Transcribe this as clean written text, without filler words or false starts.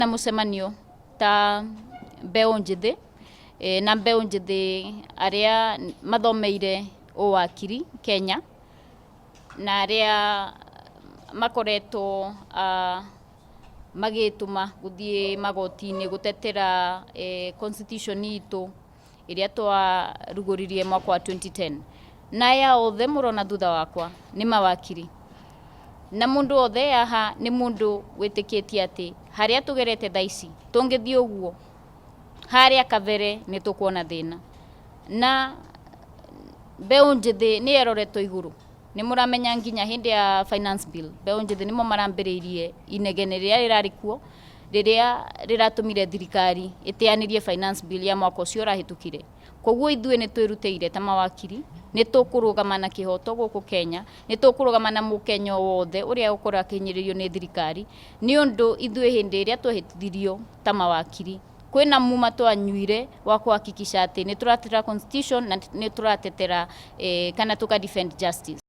Na mũcemanio ta mbeũ njĩthĩ na mbeũ njĩthĩ arĩa mathomeire ũwakiri Kenya na arĩa makoretwo magĩtũma gũthiĩ magoti-inĩ gũtetera constitution itũ ĩrĩa twarugũririe mwaka wa 2010. Na aya othe mũrona thutha wakwa nĩ mawakiri. Na mũndũ wothe haha nĩ mũndũ wĩtĩkĩtie atĩ harĩa tũgerete thaa ici tũngĩthiĩ ũguo harĩa kabere nĩ tũkuona thĩna. Na mbeũ njĩthĩ nĩ ĩroretwo igũrũ. Nĩ mũramenya nginya hĩndĩ ya finance bill mbeũ njĩthĩ nĩmo marambĩrĩirie inegene rĩrĩa rĩrarĩ kuo, rĩrĩa rĩratũmire thirikari ĩteanĩrie finance bill ya mwaka ũcio ũrahĩtũkire. Koguo ithuĩ nĩ twĩrutĩire ta mawakiri, nĩ tũkũrũgama na kĩhoto gũkũ Kenya, nĩ tũkũrũgama na mũkenya o wothe ũrĩa ũkorwo akĩhinyĩrĩrio nĩ thirikari, nĩ ũndũ ithuĩ hĩndĩ ĩrĩa twehĩtithirio ta mawakiri, kwĩna muma twanyuire wa kũhakikisha atĩ nĩ tũratetera constitution na nĩ tũratetera kana tũka defend justice.